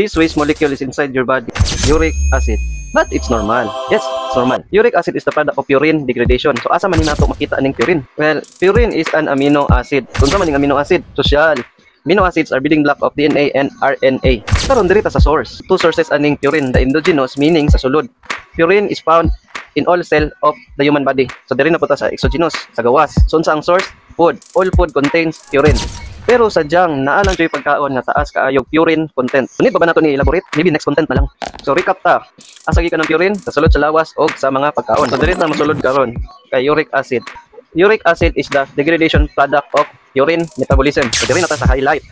This waste molecule is inside your body, uric acid. But it's normal. Yes, it's normal. Uric acid is the product of purine degradation. So asa man ni nato makita aning purine? Well, purine is an amino acid. Unsa man ning amino acid? Social. Amino acids are building block of DNA and RNA. Karon, diri ta sa source. Two sources aning purine, the endogenous, meaning sa sulod. Purine is found in all cell of the human body. So diri na po ta sa exogenous, sa gawas. So unsa ang source? Food. All food contains purine. Pero sadyang naa lang juy pagkaon nga taas kaayo purine content. So, need pa ba nato ni elaborate? Maybe next content na lang. So recap ta. Asa gikan ang purine? Sa sulod, sa lawas og sa mga pagkaon. So diri ta mosulod karon kay uric acid. Uric acid is the degradation product of purine metabolism. So diri na ta sa highlight.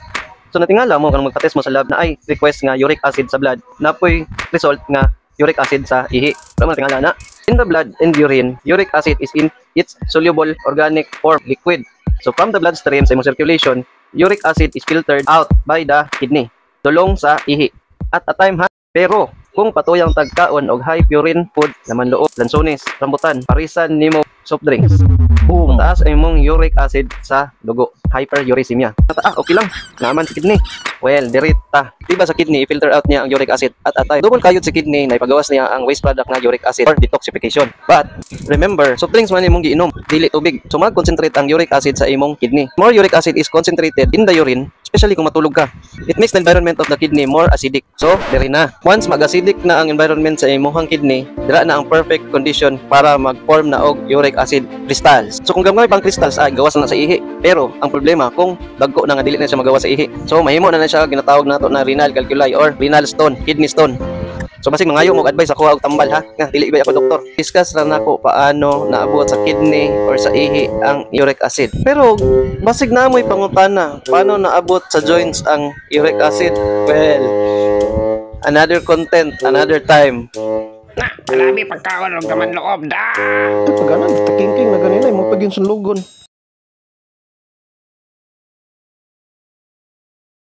So natingala mo kung magpa-test mo sa lab na ay request nga uric acid sa blood, naa poy result nga uric acid sa ihi. Pero mo natingala na. In the blood and urine, uric acid is in its soluble organic form, liquid. So from the bloodstream sa imong circulation, uric acid is filtered out by the kidney. Dulong sa ihi. At a time ha, pero kung patuyang tag kaon og high purine food, laman loob, lansones, rambutan, parisan nimo soft drinks. Boom! Taas ang imong uric acid sa dugo. Hyperuricemia. Ah, okay lang. Naa man sa kidney. Well, diri ta. Diba sa kidney, i-filter out niya ang uric acid at atay. Double kayod sa kidney na ipagawas niya ang waste product nga uric acid or detoxification. But remember, soft drinks man imong giinom, dili tubig. So mag-concentrate ang uric acid sa imong kidney. More uric acid is concentrated in the urine, especially kung matulog ka. It makes the environment of the kidney more acidic. So, diri na. Once mag-acidic na ang environment sa imong kidney, dira na ang perfect condition para mag-form na og uric acid crystals. So, kung gamay pang crystals, ay gawas na sa ihi. Pero, ang problema, kung dagko na nga dili na siya magawas sa ihi. So, mahimo na na siya ginatawag nato na renal calculi or renal stone, kidney stone. So basig mangayo mo advice ako og tambal ha. Nga dili ba ako doktor. Discuss ra nako paano naabot sa kidney or sa ihi ang uric acid. Pero basig na mo'y pangutana, paano naabot sa joints ang uric acid? Well, another content, another time. Na, grabe pagkaon og laman loob da. Ito pag taking-king na ganina, mo pag yung sunlugon.